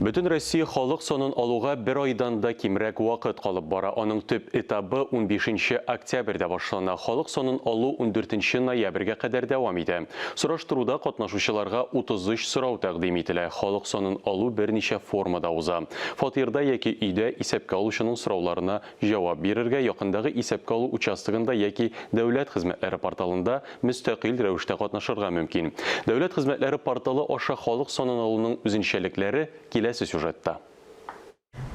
Бөтен Россия халык санын алуга бер айдан да кимрәк вакыт калып бара. Аның төп этабы 15 октябрьдә башлана. Халык санын алу 14 ноябрьгә кадәр дәвам итә. Сораштыруда катнашучыларга 33 сорау тәкъдим ителә. Халык санын алу берничә формада уза. Фатирда яки өйдә исәпкә алучының сорауларына җавап бирергә, якындагы исәпкә алу участогында яки Дәүләт хезмәтләре порталында мөстәкыйль рәвештә катнашырга мөмкин. Дәүләт хезмәтләре порталы аша халык санын алуның үзенчәлекләре киләсе сюжетта.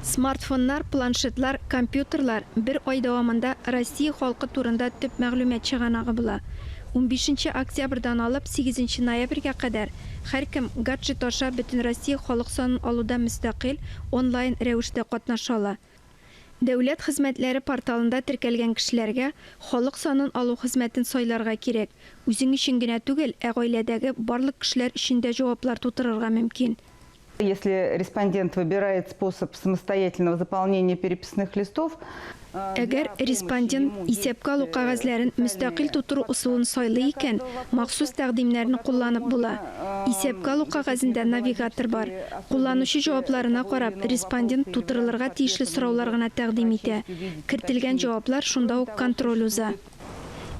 Смартфоннар, планшетлар, компьютерлар бер ай дәвамында Россия халкы турында төп мәгълүмат чыганагы була. Унбишенче октябрьдан алып сигезенче ноябрьгә кадәр һәркем гаджет аша Бөтенроссия халык санын алуда мөстәкыйль, онлайн рәвештә катнаша ала. Дәүләт хезмәтләре порталында теркәлгән кешеләргә халык санын алу хезмәтен сайларга кирәк. Үзең өчен генә түгел, ә гаиләдәге барлык кешеләр өчен дә җаваплар тутырырга мөмкин. Если респондент выбирает способ самостоятельного заполнения переписных листов, Әгәр респондент исәпкә алу кәгазьләрен мөстәкыйль тутыру ысулын сайлый икән, махсус тәкъдимнәрне кулланып була. Исәпкә алу кәгазендә навигатор бар. Кулланучы җавапларына карап, респондент тутырылырга тиешле сораулар гына тәкъдим итә. Кертелгән җаваплар шунда ук контроль уза.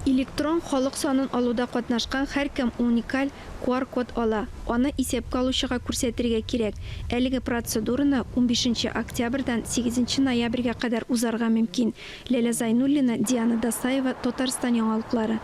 Электрон халык санын алуда катнашкан һәркем уникаль QR-код ала, аны исәпкә алучыга күрсәтергә кирәк. Әлеге процедураны унбишенче октябрьдән сигезенче ноябрьгә кадәр узарга мөмкин. Ләлә Зайнуллина, Диана Дасаева, Татарстан яңалыклары.